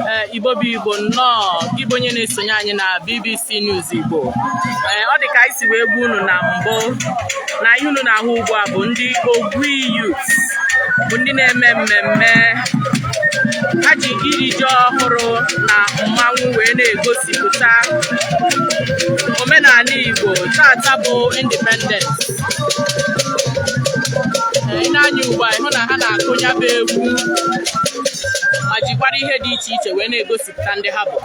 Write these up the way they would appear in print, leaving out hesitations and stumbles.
Ee, Igbo bụ Igbo, nnọọ. Gị bụ onye na-esonye anyị na BBC News Igbo. Ee, ọ dị ka anyị si wee gwa unu na mbụ na ihe unu na-ahụ ugbu a bụ ndị Ogui Youths, bụ ndị na-eme mmemme ha ji iri ji ọhụrụ na mmanwụ wee na-egosipụta omenala Igbo. Tata bụ Independence. Ee, ị na-anya ugbu a, ịhụ na ha na-akụ ya bụ egwu ma jikwara ihe dị iche iche wee na-egosipụta ndị ha bụ.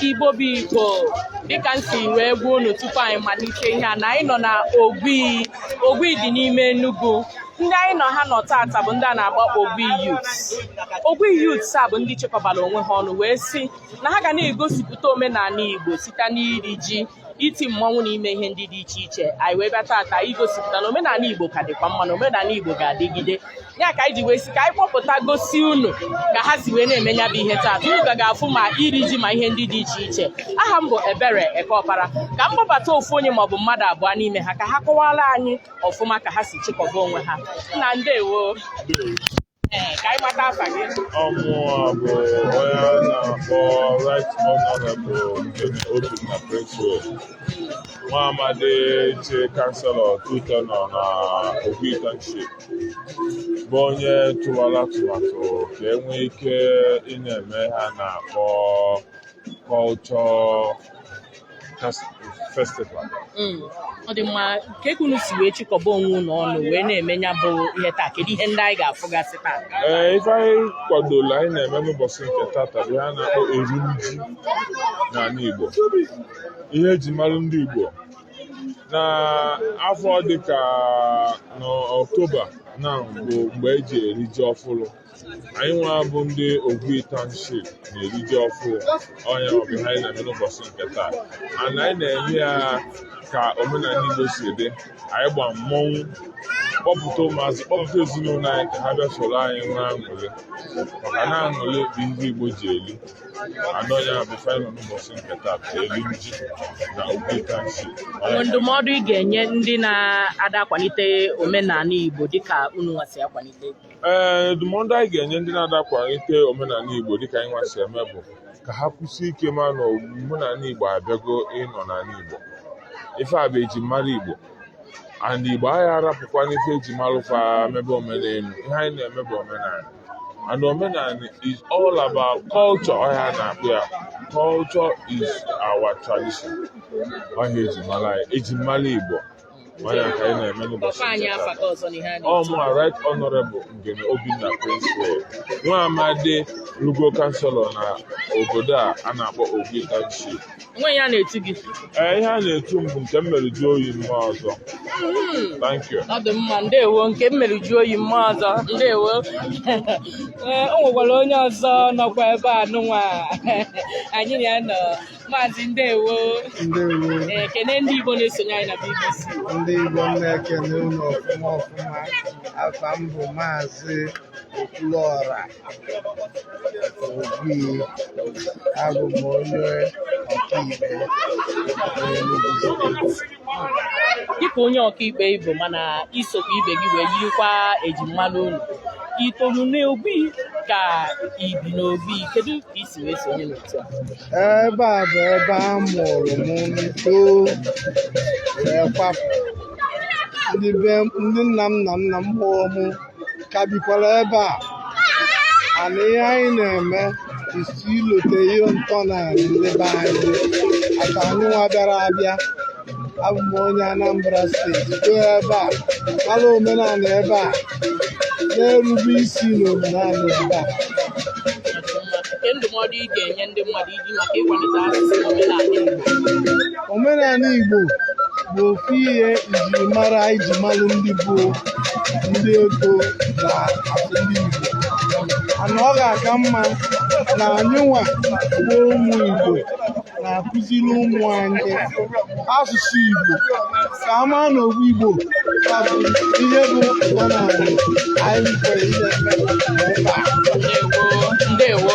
Igbo bụ Igbo, dịka m si wee gwa unu tupu anyị malite ihe a, na anyị nọ na Ogui. Ogui dị n'ime Enugu. Ndị anyị nọ ha nọ tata bụ ndị a na-akpọ Ogui Youths. Ogui Youths a bụ ndị chịkọbara onwe ha ọnụ wee sị na ha ga na-egosipụta omenala Igbo site n'iri ji. Iti mmọnwụ na ime ihe ndị dị iche iche. Anyị wee bịa tata igosipụta na omenala Igbo ka dịkwa mma, na omenala Igbo ga-adịgide. Ya ka anyị ji wee sị ka anyị kpọpụta gosi unu ka ha si wee na-eme ya bụ ihe tata. Unu ka ga-afụ ma iri ji ma ihe ndị dị iche iche. Aha m bụ Ebere Ekeọpara. Ka m kpọbata ofu onye maọbụ mmadụ abụọ n'ime ha ka ha kọwara anyị ọfụma ka ha si chịkọba onwe ha. Nna, ndewo. Ee, ka anyị mata afa gị. Ọ mụa bụ onye a na-akpọ Right Honorable Ngene Obinna Princewill, nwa amadi chi councillor Tutenọ na Ogui Township, bụ onye tụwara atụmatụ ka e nwee ike ị na-eme ha na-akpọ Culture Festival. Ọ dị mma. Ka unu si wee chịkọba onwe unu ọnụ wee na-eme ya bụ ihe taa, kedu ihe ndị anyị ga-afụgasị taa? Ee, ife anyị kwadola anyị na-eme n'ụbọchị nke tata bụ ihe a na-akpọ erim ji n'ala Igbo. Ihe eji mara ndị Igbo na afọ dịka n'Ọktoba na bụ mgbe eji eri ji ọfụrụ. Anyị nwa bụ ndị Ogui Township na-eri ji ọfụrụ. Onye ọ bụ ihe anyị na-eme n'ụbọchị nke taa, and anyị na-eme ya ka omenala Igbo si dị. Anyị gba mmọnwụ, kpọpụta ụmụazị, kpọpụta ezinụlọ anyị ka ha bịa soro anyị nwee aṅụrị, maka na aṅụrị bụ ihe Igbo ji eli. Anọ ya bụ final n'ụbọchị nke taa, erim ji na Ogui Township. Onwe ndụmọdụ ị ga-enye ndị na-ada akwalite omenala Igbo dịka unu nwa si akwalite? Ee, ndụmọdụ anyị ga-enye ndị na-ada akwalite omenala Igbo dịka anyị nwa si eme bụ ka ha kwụsị ike, ma na omenala Igbo abịago ịnọ n'ala Igbo. Ife a bụ ejimara Igbo, and Igbo agha arapụkwa n'ife eji malụfa mebe omenelu. Ihe anyị na-eme bụ omenala, and omenala is all about culture. Ọhịa a na-akpụ ya culture is our tradition. Ọhịa eji mara anyị, eji mara Igbo, ọhịa ka anyị na-eme n'ụbọchị Kpọkwa anyị nke afa taa. gị ọzọ n'ihe a Ọ na-eti. mụ, Right Honorable Ngene Obinna Princewill, nwa amadi lugo councillor na obodo a a na-akpọ Ogui Township. Onwe ya na-etu gị? Ee, ihe a na-etu m bụ nke m mere ju oyi mma ọzọ. Thank you. Ọ dị mma, ndewo. Nke m mere ju oyi mma ọzọ, ndewo. Ee, o nwekwara onye ọzọ nọkwa ebe a nụnwa anyị na ya nọ. Maazị, ndewo. Ndewo. Ee, kene ndị Igbo na-esonye anyị na BBC. Ndị Igbo, m na-ekene unu ọfụma ọfụma. Afa m bụ Maazị Okwuluọra Ogui. Abụ m onye ọkaikpe n'Enugu Steeti. Dịka onye ọkaikpe Igbo, mana isokwa ibe gị wee yirikwa ejimmalụ unu, ị toru n'Ogui ka ibi n'Ogui? Kedu ka i si wee sonye n'otu a? Ebe a bụ ebe a mụrụ m, too, wee kwapụ. Ndị be ndị nna m na nna m mụrụ m ka bikwara ebe a. Ana ihe anyị na-eme isi ilote ihe ntọala ndị be anyị aka anyị nwa bịara abịa. Abụ m onye Anambra Steeti, too ebe a, mara omenala ebe a, na-erube isi n'omenala ebe a. Nke ndụmọdụ ị ga-enye ndị mmadụ iji maka ịkwalite asụsụ na omenala Igbo? Omenala Igbo bụ ofu ihe njirimara anyị ji malụ ndị bụ ndị ego na asụ ndị Igbo. Ana ọ ga-aka mma na anyị nwa bụ ụmụ Igbo na-akụziri ụmụ anyị asụsụ Igbo, ka a maa na ogbu Igbo ka bụ ihe bụ omenala anyị kwere na-eme ebe a. Ndewo, ndewo.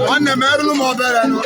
Nwanne m erulu m obere nụ.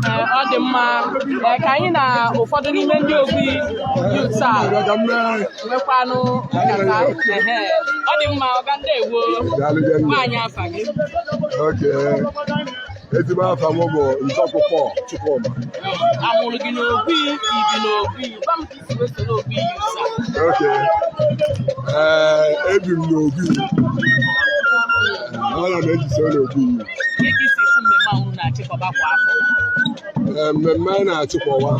Ee, ọ dị mma. Ee, ka anyị na ụfọdụ n'ime ndị Ogui youth a nwekwanụ nkata. Ehe. Ọ dị mma, ọga, ndewo. Nwaanyị, afa gị? Okay. Ezigbo afa m bụ Nzọkwụ Paul Chukwuma. Amụrụ gị n'Ogui, ibi n'Ogui? Gwa m ka isi wee soro Ogui youth a. Okay. Ee, ebi m n'Ogui. Ana m ejise n'Ogui. Ka isi fụ mmemme a unu na-achịkọba kwa afọ? Ee, mmemme anyị na-achịkọwa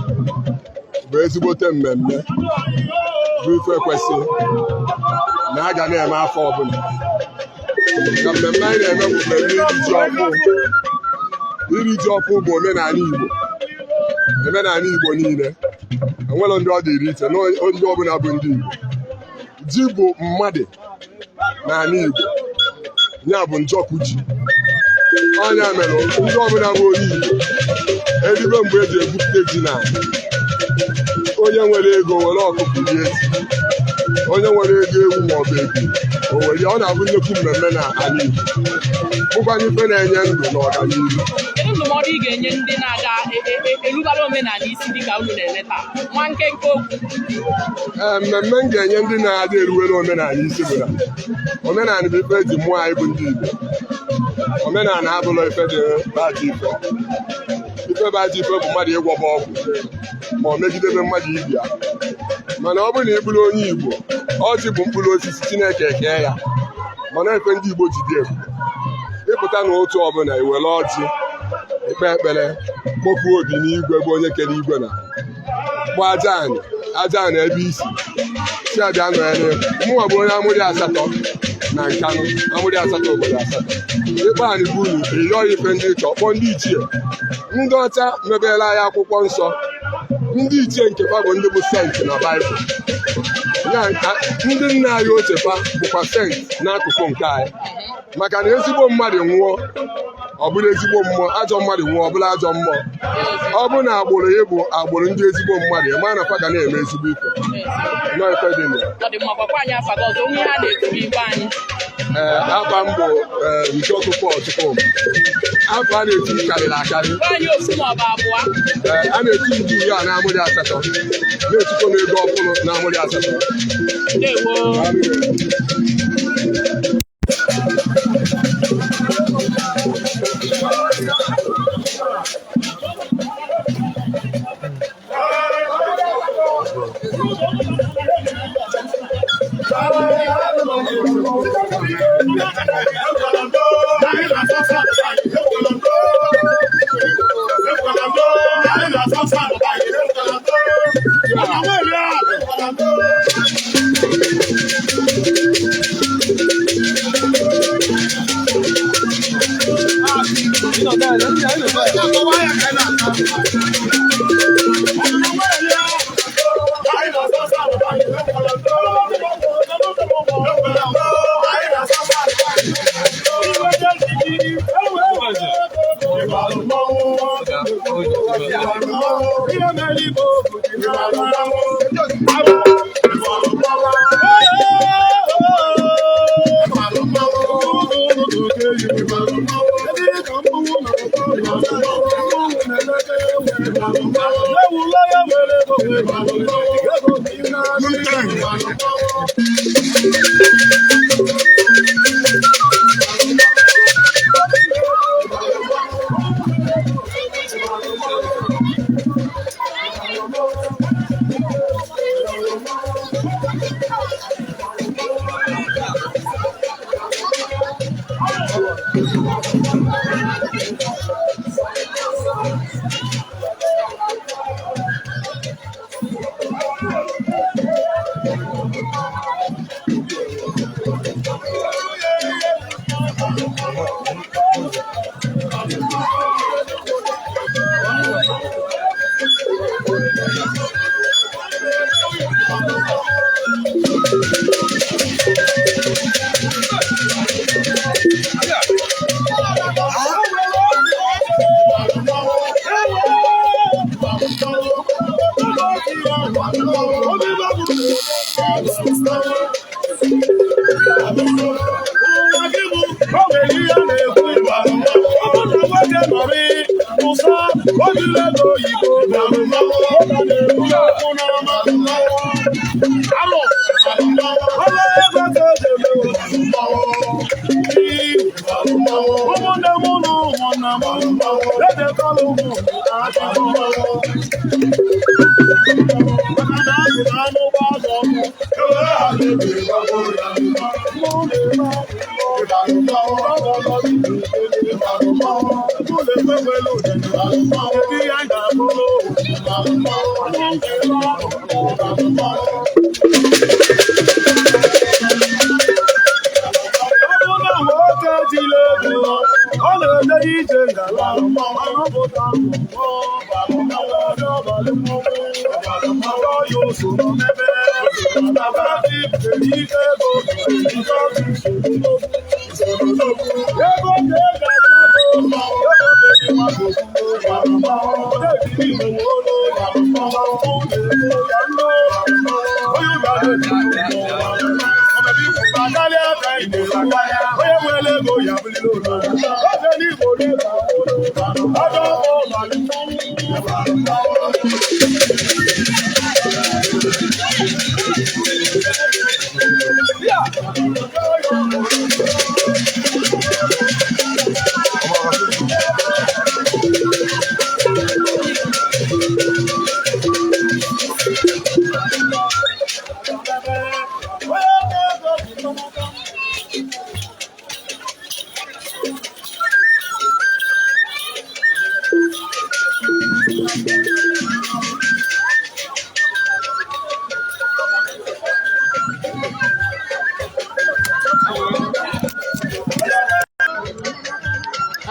bụ ezigbote mmemme bụ ife kwesịrị na a ga na-eme afọ ọbụla. Ka mmemme anyị na-eme bụ mmemme iri ji ọfụ. Iri ji ọfụ bụ omenala Igbo. Omenala Igbo niile. Enwere ndị ọ dịrị iche na ndị ọbụla bụ ndị Igbo. Ji bụ mmadụ n'ala Igbo. Ya bụ njọkụ ji. Ọnya mere ndị ọbụla bụ onye Igbo eribe mgbe eji egwupụta ji na onye nwere ego were ọkụkọ rie ji, onye nwere ego ewu maọbụ ebu o were ya. Ọ na-abụ nnukwu mmemme na ala Igbo, bụkwana ife na-enye ndụ na ọganihu. Kedu ndụmọdụ ị ga-enye ndị na-aga erubara omenala isi dịka unu na-eme taa? Nwa nkenke okwu. Ee, mmemme m ga-enye ndị na-adị eruwere omenala isi bụ na omenala bụ ife eji mụọ anyị bụ ndị Igbo. Omenala abụla ife dị bụ ajọ ife. Ife bụ ajọ ife bụ mmadụ ịgwọba ọgwụ ma ọ megidebe mmadụ ibi ya. Mana ọ bụrụ na ị bụrụ onye Igbo, ọjị bụ mkpụrụ osisi Chineke kee ya, mana ife ndị Igbo ji dị ebube, ịpụta n'otu ọbụla iwere ọjị ikpe ekpere, kpọkuo obi n'igwe bụ onye kere igwe na kpọọ aja anị, aja anị ebe isi si abịa nọnyere mụnwa bụ onye amụrị asatọ na Nkanụ, amụrị asatọ, obodo asatọ. Ịkpọ anyị bụ unu ịyọ ife ndị ịchọ, kpọọ ndị ichie. Ndị ọcha mebere anyị akwụkwọ nsọ, ndị ichie nke fa bụ ndị bụ saint na Baịbụl ya. Ndị nna anyị ochie fa bụkwa saint n'akụkụ nke anyị, maka na ezigbo mmadụ nwụọ, ọ bụrụ ezigbo mmụọ, ajọ mmadụ nwụọ, ọ bụrụ ajọ mmụọ. Ọ bụrụ na agbụrụ ya bụ agbụrụ ndị ezigbo mmadụ, ị mara na fa ga na-eme ezigbo ife nọ ife dị na ya. Ọ dị mma. Gwakwa anyị afa gị ọzọ, onwe ha na-etu gị, gwa anyị. Ee, afa m bụ Nzọkwụ Paul Chukwuma. Afa a na-etu m karịrị akarị. Gwa anyị ofu ma ọ bụ abụọ. Ee, a na-etu m du ya na amụrị asatọ, na-etukwa m ego ọfụrụ na amụrị asatọ. Ndewo. Daalụ.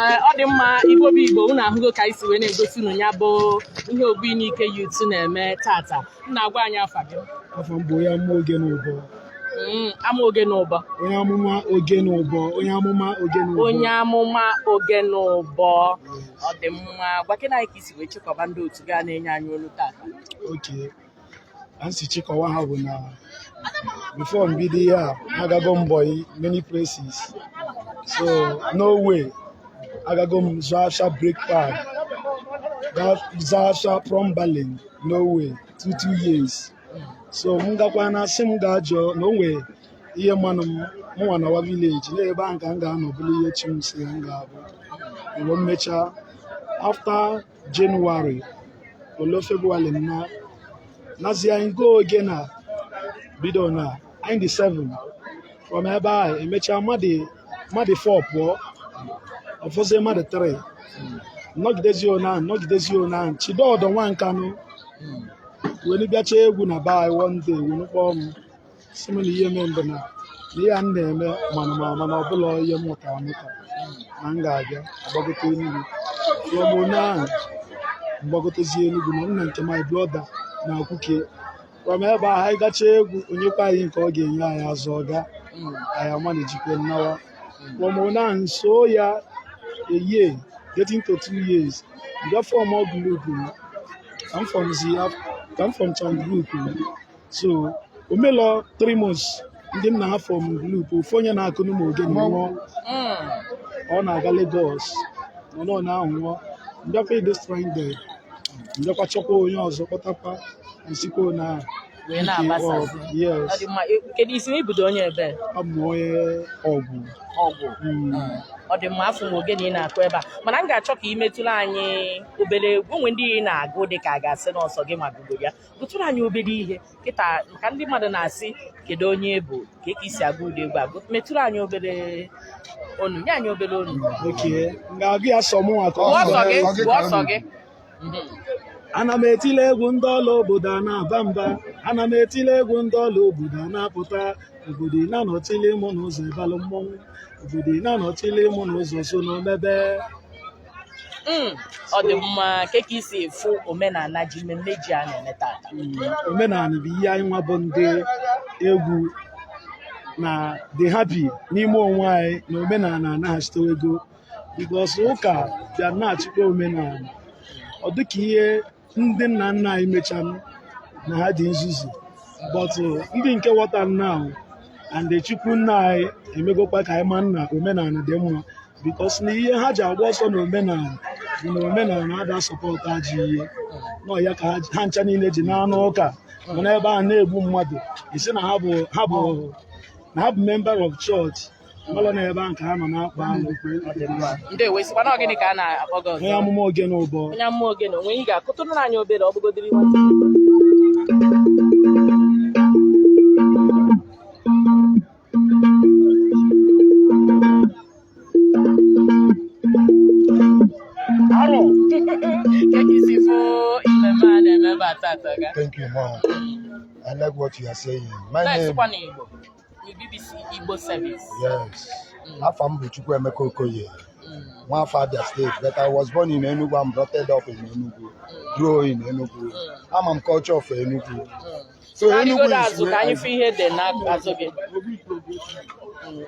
Ee, ọ dị mma. Igbo bụ Igbo, unu ahụgo ka anyị si wee na-egosi unu ya bụ ihe Ogui Nike Youth na-eme tata. M na-agwa anyị afa gị? Afọ mbụ ya mma Ogene Ụbọ. Ama Ogene Ụbọ. Onye amụma Ogene Ụbọ, onye amụma Ogene Ụbọ. Onye amụma Ogene Ụbọ, ọ dị mma. Gwakena anyị ka isi wee chịkọba ndị otu gaa na-enye anyị olu tata. Oke ka m si chịkọwa ha bụ na before mbido ihe a, agago m boy many places, so no way agago m zụọ afịa brake pad, zụọ afịa plumberling, no way 2 years. So m gakwa na sị m gaa jụọ na o nwee ihe mmanụ m mụnwa na wa village na ebe ahụ ka m ga-anọ bụrụ ihe chi m si m ga-abụ. Mgbe m mechaa after January olo February na nazi anyị go oge na bido na anyị dị 7 from ebe ahụ, emechaa mmadụ 4 pụọ, ọfọzie mmadụ 3 nọgidezi one ahụ, nọgidezi one ahụ. Chidodo nwa nkanụ wee bịacha egwu na be anyị one day, wee kpọọ m si m na ihe mee mbụ na ihe a m na-eme mana ma mana ọ bụla ihe m mụtara amụta na m ga-abịa agbagote Enugu. From onye ahụ mgbagotezi Enugu na nna nke my brother na Akwuke. From ebe ahụ anyị gachaa egwu, onyekwa anyị nke ọ ga-enye anyị azụ ọga anyị amanejikwe nnawa. From onye ahụ nso ya a year getting to 2 years, bịa form group m ka m formzi ka m formcha group m. So omelọ 3 months ndị m na-ha form group, ofu onye na-akụnụ m ogene nwụọ. Ọ na-aga Lagos nọ nọ ahụ nwụọ. Mbịakwa ịdị stranded, mbịakwa chọkwa onye ọzọ kpọtakwa nsikwa onye ahụ. Wee na-agbasazi. Up, yes. Ọ dị mma. Kedu isi na ibudo onye ebe? Abụ m onye Ọgwụ. Ọgwụ. Ọ dị mma. Afọ m ogene ị na-akụ ebe a, mana m ga-achọ ka ị metụrụ anyị obere egwu. Onwe ndị ị na-agụ dị ka a ga-asị na ọsọ gị ma gụgo ya. Gụtụrụ anyị obere ihe kịta, maka ndị mmadụ na-asị kedu onye bụ ka ka isi agụ ụdị egwu a. Metụrụ anyị obere onu, nye anyị obere onu. Okay, m ga-agụ ya sọ mụnwa ka Gụọ ọ ọsọ gị. Ọ gị Gụọ ka ọsọ m gị. Ana m etile egwu ndị ọla obodo a na-aba mba. Ana m etile egwu ndị ọla obodo a na-apụta. Obodo ị na-anọchili mụ n'ụzọ, ịbalụ mmọnwụ. Obodo ị na-anọchili mụ n'ụzọ, so n'omebe. Ọ dị mma. Ke ka isi efu omenala ji, mmemme ji a na-eme tata? Omenala bụ ihe anyị nwa bụ ndị egwu na dị happy n'ime onwe anyị na omenala anaghachitewo ego, because ụka bịa na-achịkwa omenala. Ọ dịka ihe ndị nna nna anyị mechanụ na ha dị nzuzu, but ndị nke ghọta now and the Chukwu nna anyị emegokwa ka anyị ma nna omenala dị mma, because na ihe ha ji agba ọsọ na omenala bụ na omenala ada support ajọ ihe nọ ya ka ha ncha niile ji na-anụ ụka nọ n'ebe a na-egbu mmadụ. Isi na ha bụ member of church nọrọ n'ebe ahụ ka ha nọ na-akpa alụ. Ọ dị mma. Ndewo. Sikwa na ọ gịnị ka a na-akpọ gị ọzọ? Onye amụma Ogene Ụbọ. Onye amụma Ogene, onwe ị ga-akụtụrụ anyị obere, ọ bụgodiri nwata. Arọ. Ke ka isi fụ mmemme a na-eme ebe a tata ga? Thank you, Mom. I like what you are saying. My name, Na-esịkwa n'Igbo na BBC Igbo Service. Yes. Afa m bụ Chukwuemeka Okoye, nwafọ Abia State, but I was born in Enugu and brought up in Enugu, grow in Enugu. Ama m culture of Enugu. So Enugu Ka is azụ ka where anyị I fụ ihe dị n'azụ gị.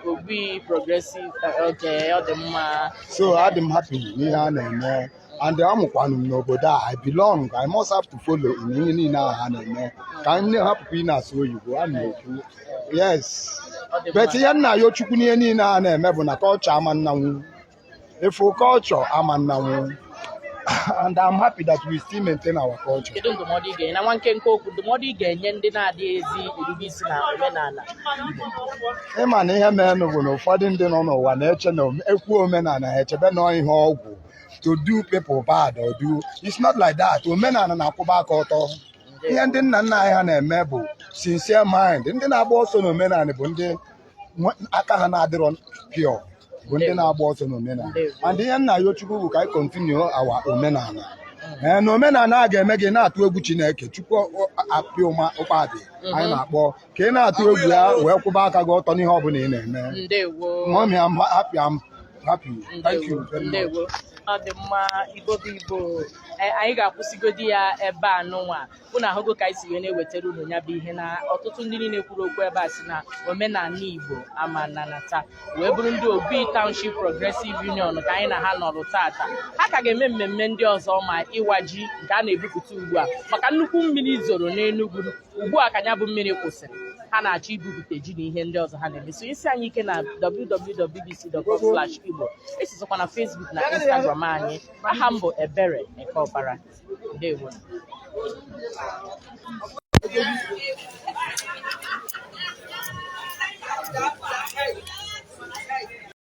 Obi Progressive, okay, ọ dị mma. So adị m happy n'ihe a na-eme, and amụkwanụ m n'obodo a. I belong, I must have to follow in ihe niile ahụ ha na-eme ka anyị na-ahapụkwa ị na-asụ oyibo a na-ekwu, yes. Ọ dị But mma. ihe nna ya Chukwu n'ihe niile a na-eme bụ na culture ama nnanwu efu, culture ama nnanwu, and I'm happy that we still maintain our culture. Kedu ndụmọdụ ị ga-enye, na nwa nkenke okwu, ndụmọdụ ị ga-enye ndị na-adịghị ezi erube isi na omenala Igbo? Ịma na ihe merenụ bụ na ụfọdụ ndị nọ n'ụwa na-eche na ekwu omenala, ha echebe nọ ihe ọgwụ to do people bad or do. It's not like that. Omenala na-akwụba aka ọtọ. Ihe ndị nna nna anyị ha na-eme bụ sincere mind. Ndị na-agba ọsọ n'omenala bụ ndị aka ha na-adịrọ pure, bụ ndị na-agba ọsọ n'omenala. And ihe nna ya Chukwu bụ ka anyị continue our omenala. Ee, na omenala a ga-eme gị na-atụ egwu Chineke. Chukwu apị ụma ụkpadị anyị na-akpọ ka ị na-atụ egwu ya wee kwụba aka gị ọtọ n'ihe ọbụla ị na-eme. Ndewo. Mommy, I'm happy. I'm happy. Thank you very much. Ndewo. Ọ dị mma. Igbo bụ Igbo. Ee, anyị ga-akwụsịgodi ya ebe a nụnwa. Unu ahụgo ka anyị si wee na-ewetara unu ya bụ ihe, na ọtụtụ ndị niile kwuru okwu ebe a si na omenala Igbo ama nanata wee bụrụ ndị Obi Township Progressive Union ka anyị na ha nọrọ tata. Ha ka ga-eme mmemme ndị ọzọ, ma ịwa ji nke a na-ebupụta ugbu a, maka nnukwu mmiri zoro n'Enugu. Ugbu a ka ya bụ mmiri kwụsịrị, ha na-achọ ibupụta ji na ihe ndị ọzọ ha na-eme. So isi anyị ike na www.bbc.com/Igbo, esizikwa na Facebook na Instagram anyị. Aha m bụ Ebere Ekeọbara. Ndewo.